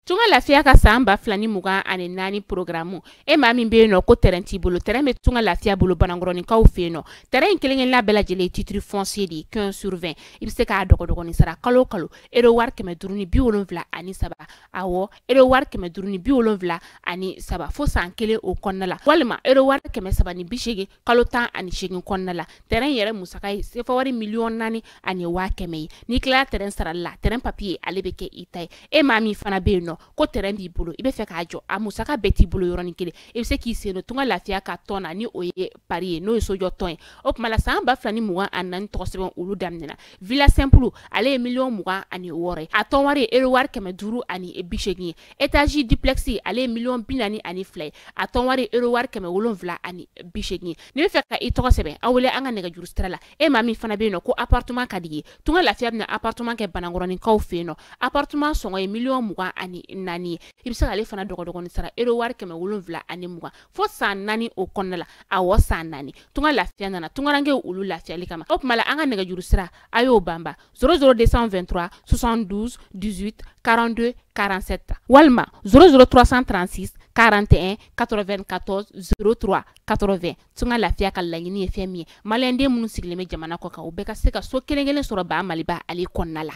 Tunga lafiya ka san 2024 programme e maa min bɛ yen nɔ ko terrain t'i bolo, terrain bɛ Tunga lafiya bolo Banankɔrɔninkaw fɛ yen nɔ. Terrain in kelen-kelenna bɛɛ lajɛlen ye titre foncier de ye 15 sur 20. I bɛ se k'a dɔgɔdɔgɔnin sara kalo o kalo euro wari 573, awɔ euro wari 573 fo san kelen o kɔnɔna la, walima euro wari 380 kalo 18 kɔnɔna la. Terrain yɛrɛ musaka ye sefa wari 4,1 million ye. N'i tilala terrain sarali la, terrain papier ale bɛ kɛ i ta ye. E maa min fana bɛ yen nɔ ko terrain b'i bolo, i bɛ fɛ k'a jɔ, a musaka bɛɛ t'i bolo yɔrɔnin kelen, i bɛ se k'i sen don Tunga lafiya ka tɔn na, ni o ye pari ye, n'o ye sojɔ tɔn ye. O tuma la san 2024 tɔgɔ sɛbɛn olu daminɛna. Villa simple ale ye 26 million ye, a tɔn wari ye euro wari 580 ye. Étage duplex ale ye 42 million ye, a tɔn wari ye euro wari 780 ye. N'i bɛ fɛ ka i tɔgɔ sɛbɛn, aw wele an ka nɛgɛjuru sira la. E maa min fana bɛ yen nɔ ko appartement ka di ye, Tunga lafiya bɛna appartement kɛ Banankɔrɔninkaw fɛ yen nɔ. Appartement sɔngɔ ye 24 million ye. I bɛ se k'ale fana dɔgɔdɔgɔnin sara euro wari 720 fo san 4 o kɔnɔna la, awɔ san 4. Tunga lafiya nana tungarankew olu lafiyali kama. O tuma la an ka nɛgɛjuru sira a y'o banba 00223 72 18 42 47 walima 00336 41 94 03 80. Tunga lafiya ka laɲini ye fɛn min ye, maliyɛnden minnu sigilen bɛ jamana kɔ kan, u bɛɛ ka se ka so kelen kelen sɔrɔ ba Maliba ale kɔnɔna la.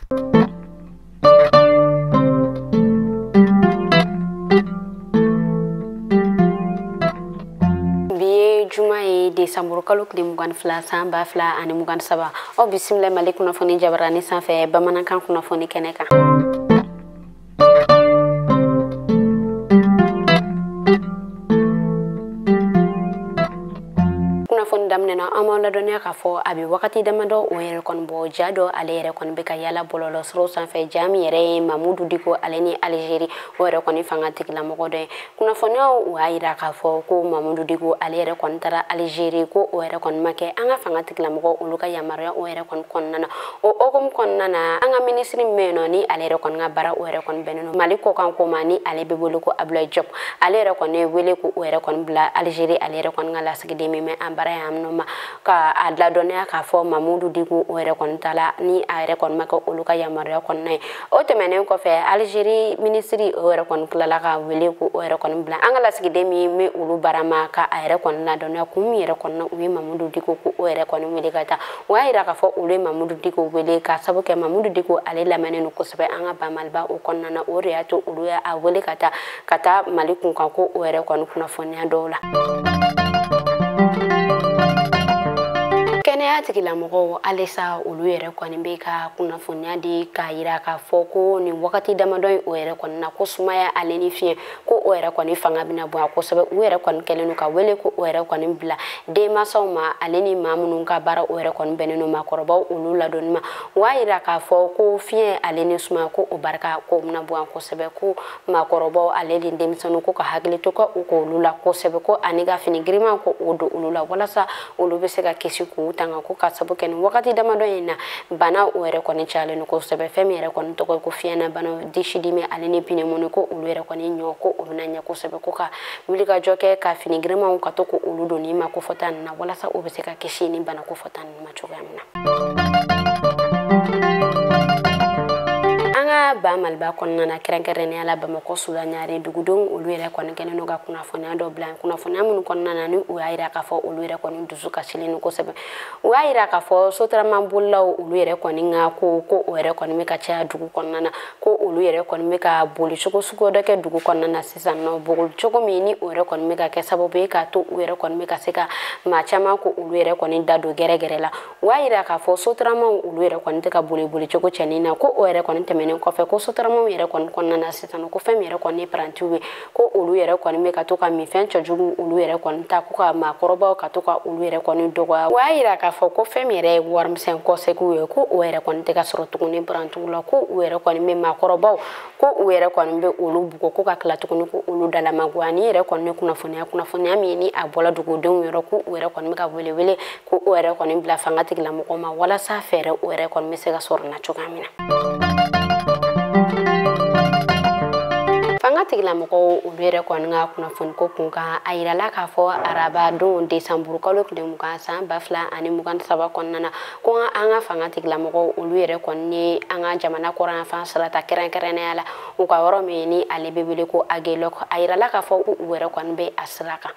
Bi ye juma ye, desanburu kalo tile 22 san 2023. Aw bisimila Mali kunnafoni jabarani sanfɛ bamanankan kunnafoni kɛnɛ kan. Kunnafoni daminɛ na, an b'aw ladɔnniya k'a fɔ a bɛ wagati damadɔ o yɛrɛ kɔni bɔ, ja dɔ ale yɛrɛ kɔni bɛ ka yala bɔlɔlɔ siraw sanfɛ, ja min yɛrɛ ye Mamudu Diko ale ni Alizeri o yɛrɛ kɔni fanga tigilamɔgɔ dɔ ye. Kunnafoniyaw u y'a yira k'a fɔ ko Mamudu Diko ale yɛrɛ kɔni taara Alizeri, ko o yɛrɛ kɔni ma kɛ an ka fanga tigilamɔgɔ olu ka yamaruya o yɛrɛ kɔni kɔnɔna na. O hokumu kɔnɔna na, an ka minisiri min bɛ yen nɔ ni ale yɛrɛ kɔni ka baara o yɛrɛ kɔni bɛnnen don Mali kɔkan ko ma, ni ale bɛ wele ko Abdoulaye Diop, ale yɛrɛ kɔni ye wele ko o yɛrɛ kɔni bila Alizeri ale yɛrɛ kɔni ka lasigiden min bɛ an bara yan nɔ ma, ka a ladɔnniya k'a fɔ Mamudu Diko o yɛrɛ kɔni ta la ni a yɛrɛ kɔni ma kɛ olu ka yamaruya kɔnɔna ye. O tɛmɛnen kɔfɛ, Alizeri minisiri o yɛrɛ kɔni tilala ka wele ko o yɛrɛ kɔni bila an ka lasigiden min bɛ olu bara ma, ka a yɛrɛ kɔni ladɔnniya kun min yɛrɛ kɔni na u ye Mamudu Diko ko o yɛrɛ kɔni wele ka taa. O y'a yira k'a fɔ olu ye Mamudu Diko wele ka sabu kɛ Mamudu Diko ale lamɛnnen don kosɛbɛ an ka ba Maliba o kɔnɔna na. O de y'a to olu y'a wele ka taa Mali kunkan ko o yɛrɛ kɔni kunnafoniya dɔw la. Kɛnɛya tigilamɔgɔw halisa olu yɛrɛ kɔni bɛ ka kunnafoniya di k'a yira k'a fɔ ko nin wagati damadɔ in o yɛrɛ kɔni na, ko sumaya ale ni fiɲɛ ko o yɛrɛ kɔni fanga bɛna bonya kosɛbɛ. U yɛrɛ kɔni kɛlen don ka wele ko o yɛrɛ kɔni bila denmansaw ma ale ni maa minnu ka baara o yɛrɛ kɔni bɛnnen don maakɔrɔbaw olu ladonni ma. U y'a yira k'a fɔ ko fiɲɛ ale ni sumaya ko o barika ko bɛna bonya kosɛbɛ, ko maakɔrɔbaw ale ni denmisɛnninw ko ka hakili to ka u k'olu la kosɛbɛ, ko ani ka fini giriman ko o don olu la walasa olu bɛ se ka kisi k'u tanga, ko ka sabu kɛ nin wagati damadɔ in na bana o yɛrɛ kɔni cayalen don kosɛbɛ. Fɛn min yɛrɛ kɔni tɔgɔ ye ko fiɲɛna bana, disidimi ale ni pneumonie, ko olu yɛrɛ kɔni ɲɔ ko o bɛna ɲɛ kosɛbɛ, ko ka wulikajɔ kɛ ka fini girimanw ka to ko olu don ni ma ko fɔta ninnu na walasa o bɛ se ka kisi ni bana ko fɔta ninnu ma cogoya min na. An ka ba Maliba kɔnɔna na, kɛrɛnkɛrɛnnenya la Bamakɔ Sulaɲare dugudenw olu yɛrɛ kɔni kɛlen don ka kunnafoniya dɔ bila, kunnafoniya minnu kɔnɔna na ni u y'a yira k'a fɔ olu yɛrɛ kɔni dusu kasilen don kosɛbɛ. U y'a yira k'a fɔ sotarama bolilaw olu yɛrɛ kɔni ka ko o yɛrɛ kɔni bɛ ka caya dugu kɔnɔna na, ko olu yɛrɛ kɔni bɛ ka boli cogo sugu dɔ kɛ dugu kɔnɔna na sisan nɔ, boli cogo min ni o yɛrɛ kɔni bɛ ka kɛ sababu ye k'a to u yɛrɛ kɔni bɛ ka se ka maa caman ko olu yɛrɛ kɔni da don gɛrɛgɛrɛ la. U y'a yira k'a fɔ sotaramaw olu yɛrɛ kɔni tɛ ka boli boli cogo cɛnin na, ko o yɛrɛ kɔni tɛmɛnen kɔfɛ, ko sotaramaw yɛrɛ kɔni kɔnɔna na sisan ko fɛn min yɛrɛ kɔni ye parantiw ye, ko olu yɛrɛ kɔni bɛ ka to ka minfɛn cɛjugu olu yɛrɛ kɔni ta, ko ka maakɔrɔbaw ka to ka olu yɛrɛ kɔni dɔgɔya. O y'a yira k'a fɔ ko fɛn min yɛrɛ ye warimisɛn kɔsegiw ye, ko o yɛrɛ kɔni tɛ ka sɔrɔ tuguni parantiw la, ko u yɛrɛ kɔni bɛ maakɔrɔbaw ko u yɛrɛ kɔni bɛ olu bugɔ, ko ka tila tuguni ko olu dalamagoya. Ni yɛrɛ kɔni kunnafoniya min ni a bɔla dugudenw yɔrɔ, ko u yɛrɛ kɔni bɛ ka wele ko o yɛrɛ kɔni bila fanga tigilamɔgɔw ma walasa fɛɛrɛ o yɛrɛ kɔni bɛ se ka sɔrɔ na cogoya min na. Fanga Fanga tigilamɔgɔw olu yɛrɛ kɔni ka kunnafoniko kun kan, a yirala k'a fɔ araba don desanburu kalo tile 20 san 2023 kɔnɔna na, ko an ka fanga tigilamɔgɔw olu yɛrɛ kɔni ye an ka jamana kɔrɔnyanfan sirata kɛrɛnkɛrɛnnenya la u ka yɔrɔ min ni ale bɛ wele ko Agelok. A yirala k'a fɔ u yɛrɛ kɔni bɛ a sira kan.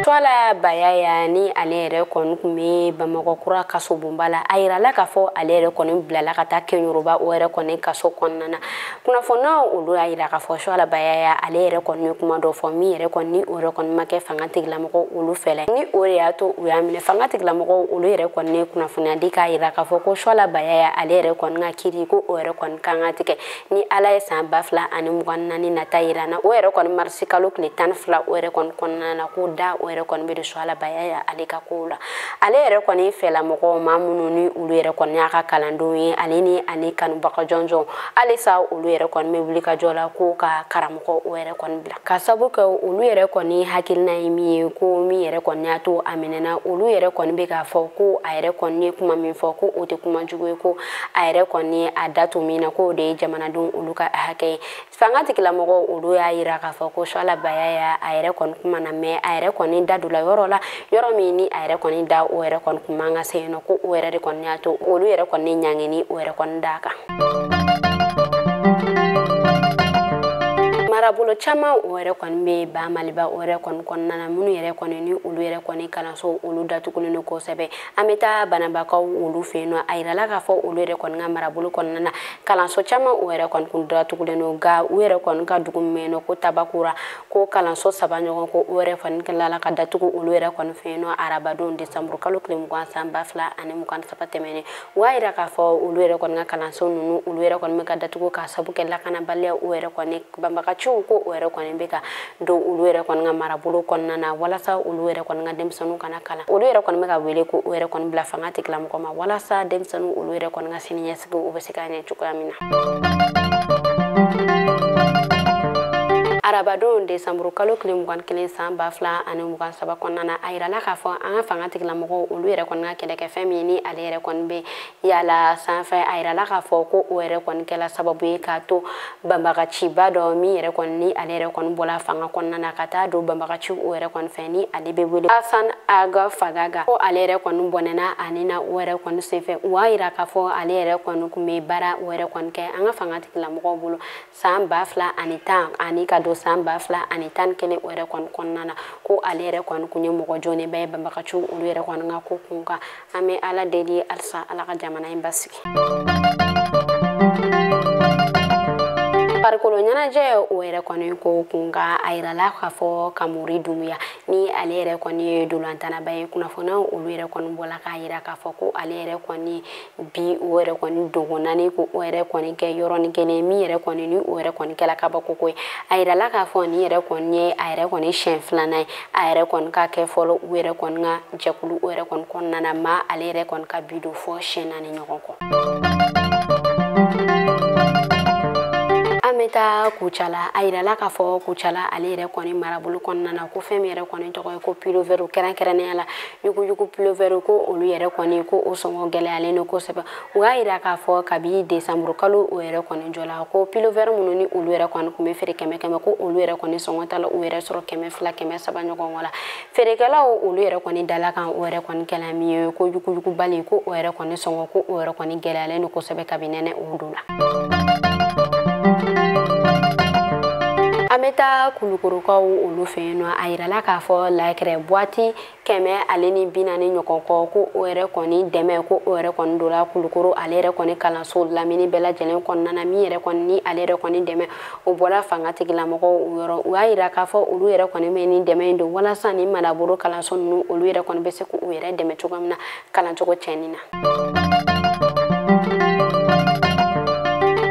Suala Bayaya ni ale yɛrɛ kɔni tun bɛ Bamakɔ kura kasobonba la, a yirala k'a fɔ ale yɛrɛ kɔni bilala ka taa Kɛɲɛrɔba o yɛrɛ kɔni kaso kɔnɔna na. Kunnafoniyaw olu y'a yira k'a fɔ Suala Bayaya ale yɛrɛ kɔni ye kuma dɔ fɔ min yɛrɛ kɔni ni o yɛrɛ kɔni ma kɛ fanga tigilamɔgɔw olu fɛla ni o de y'a to u y'a minɛ. Fanga tigilamɔgɔw olu yɛrɛ kɔni ye kunnafoniya di k'a yira k'a fɔ ko Suala Bayaya ale yɛrɛ kɔni ka kiiri ko o yɛrɛ kɔni kan ka tigɛ ni Ala ye san 2024 nata yira na, o yɛrɛ kɔni marisi kalo tile 12 o yɛrɛ kɔni kɔnɔna na, ko da o yɛrɛ kɔni bɛ de Suala Bayaya ale ka kow la. Ale yɛrɛ kɔni fɛla mɔgɔw maa minnu ni olu yɛrɛ kɔni y'a ka kalandenw ye, ale ni ale kanubaga jɔnjɔn halisa olu yɛrɛ kɔni bɛ wuli ka jɔ la ko ka karamɔgɔ o yɛrɛ kɔni bila, ka sabu kɛ olu yɛrɛ kɔni hakilina ye min ye, ko min yɛrɛ kɔni y'a to a minɛna, olu yɛrɛ kɔni bɛ k'a fɔ ko a yɛrɛ kɔni ye kuma min fɔ ko o tɛ kuma jugu ye, ko a yɛrɛ kɔni a da to min na k'o de ye jamanadenw olu ka hakɛ ye. Fanga tigilamɔgɔw olu y'a yira k'a fɔ ko Suala Bayaya a yɛrɛ kɔni kuma na mɛ a yɛrɛ kɔni da don la yɔrɔ la, yɔrɔ min ni a yɛrɛ kɔni da o yɛrɛ kɔni kun man ka se yen nɔ, ko o yɛrɛ de kɔni y'a to olu yɛrɛ kɔni ɲangini o yɛrɛ kɔni d'a kan. Marabolo caman o yɛrɛ kɔni bɛ ba Maliba o yɛrɛ kɔni kɔnɔna na, minnu yɛrɛ kɔni ni olu yɛrɛ kɔni kalanso olu datugulen don kosɛbɛ. An bɛ taa Banabakaw olu fɛ yen nɔ, a yirala k'a fɔ olu yɛrɛ kɔni ka marabolo kɔnɔna na kalanso caman o yɛrɛ kɔni kun datugulen don, nka u yɛrɛ kɔni ka dugu min bɛ yen nɔ ko Tabakura, ko kalanso 3 ɲɔgɔn ko o yɛrɛ kɔni tilala ka datugu olu yɛrɛ kɔni fɛ yen nɔ arabadon desanburu kalo tile 20 san 2023 tɛmɛnen. U y'a yira k'a fɔ olu yɛrɛ kɔni ka kalanso ninnu olu yɛrɛ kɔni bɛ ka datugu k'a sabu kɛ lakanabaliya o yɛrɛ kɔni banbagaciw ko o yɛrɛ kɔni bɛ ka don olu yɛrɛ kɔni ka marabolo kɔnɔna na, walasa olu yɛrɛ kɔni ka denmisɛnninw kana kalan. Olu yɛrɛ kɔni bɛ ka wele ko o yɛrɛ kɔni bila fanga tigilamɔgɔ ma, walasa denmisɛnninw olu yɛrɛ kɔni ka sini ɲɛsigi u bɛ se ka ɲɛ cogoya min na. Arabadon desanburu kalo tile 21 san 2023 kɔnɔna na, a yirala k'a fɔ an ka fanga tigilamɔgɔw olu yɛrɛ kɔni ka kɛlɛkɛfɛn min ni ale yɛrɛ kɔni bɛ yala sanfɛ, a yirala k'a fɔ ko o yɛrɛ kɔni kɛla sababu ye k'a to banbagaciba dɔ min yɛrɛ kɔni ni ale yɛrɛ kɔni bɔla fanga kɔnɔna na ka taa don banbagaciw o yɛrɛ kɔni fɛ ni ale bɛ wele Asan Aga Fagaga, ko ale yɛrɛ kɔni bɔnɛna ani na o yɛrɛ kɔni senfɛ. U y'a yira k'a fɔ ale yɛrɛ kɔni kun bɛ baara o yɛrɛ kɔni kɛ an ka fanga tigilamɔgɔw bolo san 2010 ani ka don san 2011 o yɛrɛ kɔni kɔnɔna na, ko ale yɛrɛ kɔni kun ye mɔgɔ jɔnenba ye banbagaciw olu yɛrɛ kɔni ka ko kun kan. An bɛ Ala deli halisa Ala ka jamana in basigi. Farikolo ɲɛnajɛ o yɛrɛ kɔni ko kun kan, a yirala k'a fɔ Kamori Dunbuya ni ale yɛrɛ kɔni ye dolantanaba ye, kunnafoniyaw olu yɛrɛ kɔni bɔla k'a yira k'a fɔ ko ale yɛrɛ kɔni bi o yɛrɛ kɔni dogo naani ko o yɛrɛ kɔni kɛ yɔrɔnin kelen min yɛrɛ kɔni ni o yɛrɛ kɔni kɛla kabako ko ye. A yirala k'a fɔ nin yɛrɛ kɔni ye a yɛrɛ kɔni siɲɛ 2nan ye a yɛrɛ kɔni ka kɛ fɔlɔ u yɛrɛ kɔni ka jɛkulu o yɛrɛ kɔni kɔnɔna na, ma ale yɛrɛ kɔni ka bi don fɔ siɲɛ 4 ɲɔgɔn kɔ. An bɛ taa Kucala, a yirala k'a fɔ Kucala ale yɛrɛ kɔni marabolo kɔnɔna na, ko fɛn min yɛrɛ kɔni tɔgɔ ye ko pilovɛri kɛrɛnkɛrɛnnenya la yuguyugu pilovɛri, ko olu yɛrɛ kɔni ko o sɔngɔ gɛlɛyalen don kosɛbɛ. U y'a yira k'a fɔ kabi desanburu kalo o yɛrɛ kɔni jɔ la, ko pilovɛri minnu ni olu yɛrɛ kɔni kun bɛ feere 100 100, ko olu yɛrɛ kɔni sɔngɔ ta la u yɛrɛ sɔrɔ 200 300 ɲɔgɔn kɔ la. Feerekɛlaw olu yɛrɛ kɔni dala kan o yɛrɛ kɔni kɛla min ye ko yuguyugubali, ko o yɛrɛ kɔni sɔngɔ ko o yɛrɛ kɔni gɛlɛyalen don kosɛbɛ kabi nɛnɛ o don la. An bɛ taa Kulukorokaw olu fɛ yen nɔ, a yirala k'a fɔ lakɛrɛ boîte 140 ɲɔgɔn kɔ, ko o yɛrɛ kɔni dɛmɛ ko o yɛrɛ kɔni donna Kulukoro ale yɛrɛ kɔni kalanso lamini bɛɛ lajɛlen kɔnɔna na, min yɛrɛ kɔni ni ale yɛrɛ kɔni dɛmɛ o bɔra fanga tigilamɔgɔw yɔrɔ. U y'a yira k'a fɔ olu yɛrɛ kɔni bɛ nin dɛmɛ in don walasa ni marabolo kalanso ninnu olu yɛrɛ kɔni bɛ se k'u yɛrɛ dɛmɛ cogo min na kalancogo cɛnni na.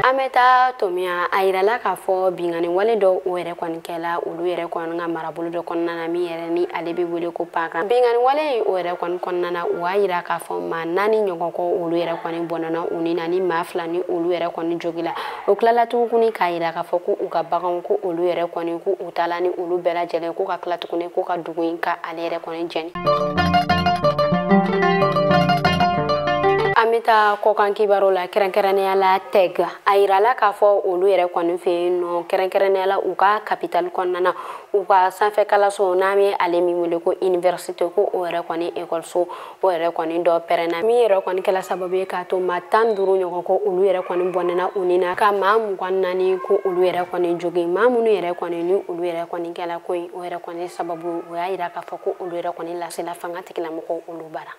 An bɛ taa Tomiya, a yirala k'a fɔ binkanni wale dɔw o yɛrɛ kɔni kɛla olu yɛrɛ kɔni ka marabolo dɔ kɔnɔna na min yɛrɛ ni ale bɛ wele ko Pakan. Binkanni wale in o yɛrɛ kɔni kɔnɔna na, u y'a yira k'a fɔ maa 4 ɲɔgɔn kɔ olu yɛrɛ kɔni bɔnɛna u ni na ni maa 2 ni olu yɛrɛ kɔni jogila. O tilala tuguni k'a yira k'a fɔ ko u ka baganw ko olu yɛrɛ kɔni ko u taala ni olu bɛɛ lajɛlen ko ka tila tuguni ko ka dugu in ka ale yɛrɛ kɔni jɛni. An bɛ An bɛ taa kɔkan kibaru la, kɛrɛnkɛrɛnnenya la TEG. A yirala k'a fɔ olu yɛrɛ kɔni fɛ yen nɔ, kɛrɛnkɛrɛnnenya la u ka capitale kɔnɔna na, u ka sanfɛ kalanso n'an bɛ ale min wele ko université, ko o yɛrɛ kɔni ekɔliso o yɛrɛ kɔni dɔ pɛrɛnna, min yɛrɛ kɔni kɛla sababu ye k'a to maa 15 ɲɔgɔn ko olu yɛrɛ kɔni bɔnɛna u ni na, ka maa 24 ko olu yɛrɛ kɔni jogin. Maa minnu yɛrɛ kɔni ni olu yɛrɛ kɔni kɛla ko in o yɛrɛ kɔni sababu, o y'a yira k'a fɔ ko olu yɛrɛ kɔni lasela fanga tigilamɔgɔw olu bara.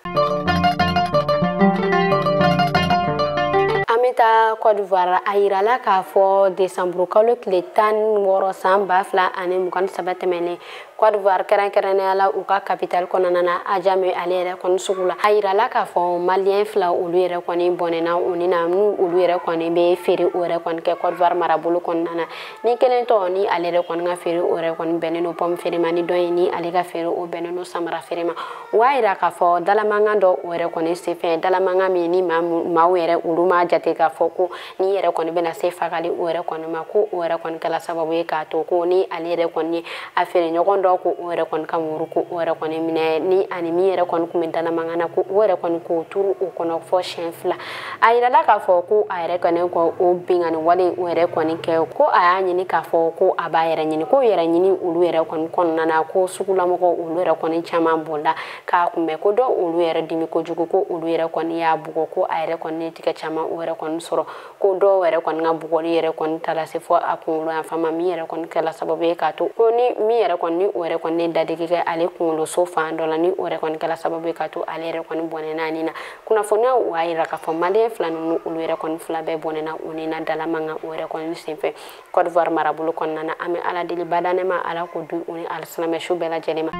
An bɛ taa Côte d'Ivoire. A yirala k'a fɔ décembre kalo tile 16 san 2023 tɛmɛnen, Côte d'Ivoire, kɛrɛnkɛrɛnnenya la u ka capitale kɔnɔna na, Adjamé ale yɛrɛ kɔni sugu la, a yirala k'a fɔ malien fila olu yɛrɛ kɔni bɔnɛna u ni na, n'u olu yɛrɛ kɔni bɛ feere o yɛrɛ kɔni kɛ Côte d'Ivoire marabolo kɔnɔna na. Ni kelen tɔ ni ale yɛrɛ kɔni ka feere o yɛrɛ kɔni bɛnnen don pomme feere ma, ni dɔ ye ni ale ka feere o bɛnnen don samara feere ma. O b'a yira k'a fɔ dalamankan dɔ o yɛrɛ kɔni senfɛ, dalamankan min ni maaw yɛrɛ olu m'a jate k'a fɔ ko ni yɛrɛ kɔni bɛna se fagali o yɛrɛ kɔni ma, ko o yɛrɛ kɔni kɛla sababu ye k'a to ko ni ale yɛrɛ kɔni a feere ɲɔgɔn dɔ ko o yɛrɛ kɔni ka muru ko o yɛrɛ kɔni minɛ, ni ani min yɛrɛ kɔni kun bɛ dalamankan na, ko o yɛrɛ kɔni k'o turu o kɔnɔ fɔ siɲɛ 2. A yirala k'a fɔ ko a yɛrɛ kɔni ko o binkanni wale o yɛrɛ kɔni kɛ, ko a y'a ɲini k'a fɔ ko a b'a yɛrɛ ɲini, ko yɛrɛ ɲini olu yɛrɛ kɔni kɔnɔna na, ko sugulamɔgɔw olu yɛrɛ kɔni caman bolila k'a kunbɛn, ko dɔw olu yɛrɛ dimi kojugu, ko olu yɛrɛ kɔni y'a bugɔ, ko a yɛrɛ kɔni tigɛ caman o yɛrɛ kɔni sɔrɔ, ko dɔw yɛrɛ kɔni ka bugɔli yɛrɛ kɔni taara se fɔ a kunkolo yanfan ma, min yɛrɛ kɔni kɛla sababu ye k'a to ko ni min yɛrɛ kɔni ni o yɛrɛ kɔni dadigi kɛ ale kunkoloso fan dɔ la, ni o yɛrɛ kɔni kɛla sababu ye k'a to ale yɛrɛ kɔni bɔnɛna ni na. Kunnafoniyaw o y'a yira k'a fɔ malien fila ninnu olu yɛrɛ kɔni fila bɛɛ bɔnɛna u ni na dalamankan o yɛrɛ kɔni senfɛ Côte d'Ivoire marabolo kɔnɔna na. An bɛ Ala deli badanɛ ma, Ala k'o di u ni alisilamɛ su bɛɛ lajɛlen ma.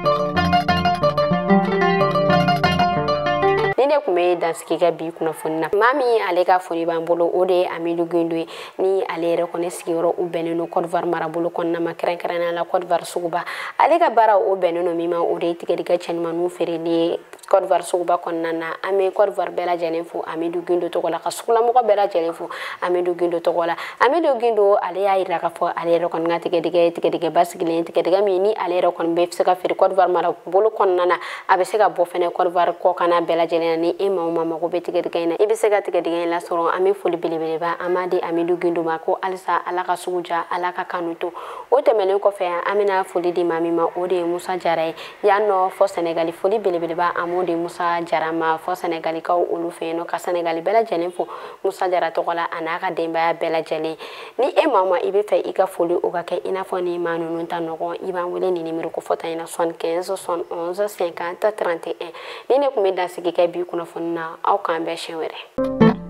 Ni ne tun bɛ dansigi kɛ bi kunnafoni na, maa min ale ka foli b'an bolo o de ye Amidu Guindo ye, ni ale yɛrɛ kɔni sigiyɔrɔ u bɛnnen don Côte d'Ivoire marabolo kɔnɔna ma, kɛrɛnkɛrɛnnenya la Côte d'Ivoire suguba. Ale ka baara o bɛnnen don min ma, o de ye tigɛdɛgɛ cɛɲumaninw feereli ye Côte d'Ivoire suguba kɔnɔna na. An bɛ Côte d'Ivoire bɛɛ lajɛlen fo Amidu Guindo tɔgɔ la, ka sugulamɔgɔ bɛɛ lajɛlen fo Amidu Guindo tɔgɔ la. Amidu Guindo ale y'a yira k'a fɔ ale yɛrɛ kɔni ka tigɛdɛgɛ tigɛdɛgɛ basigilen, tigɛdɛgɛ min ni ale yɛrɛ kɔni bɛ se ka feere Côte d'Ivoire marabolo kɔnɔna na, a bɛ se ka bɔ fɛnɛ Côte d'Ivoire kɔkanna bɛɛ lajɛlen na. Ni e maa o maa mago bɛ tigɛdɛgɛ in na, i bɛ se ka tigɛdɛgɛ in lasɔrɔ. An bɛ foli belebeleba an b'a di Amidu Guindo ma, ko halisa Ala ka sugu ja, Ala ka kanu to. O tɛmɛnen kɔfɛ, an bɛna foli di maa min ma, o de ye Musa Jara ye yan nɔ fɔ Sɛnɛgali. Foli belebeleba an b'o di Musa Jara ma fɔ Sɛnɛgalikaw olu fɛ yen nɔ, ka Sɛnɛgali bɛɛ lajɛlen fo Musa Jara tɔgɔ la a n'a ka denbaya bɛɛ lajɛlen. Ni e maa o maa i bɛ fɛ i ka foli o ka kɛ i n'a fɔ ni maa ninnu ta ɲɔgɔn, i b'an wele nin nimero kofɔta in na 75 71 50 31. Ni ne tun bɛ dansigi kɛ bi kunnafoni na, aw k'an bɛn siɲɛ wɛrɛ.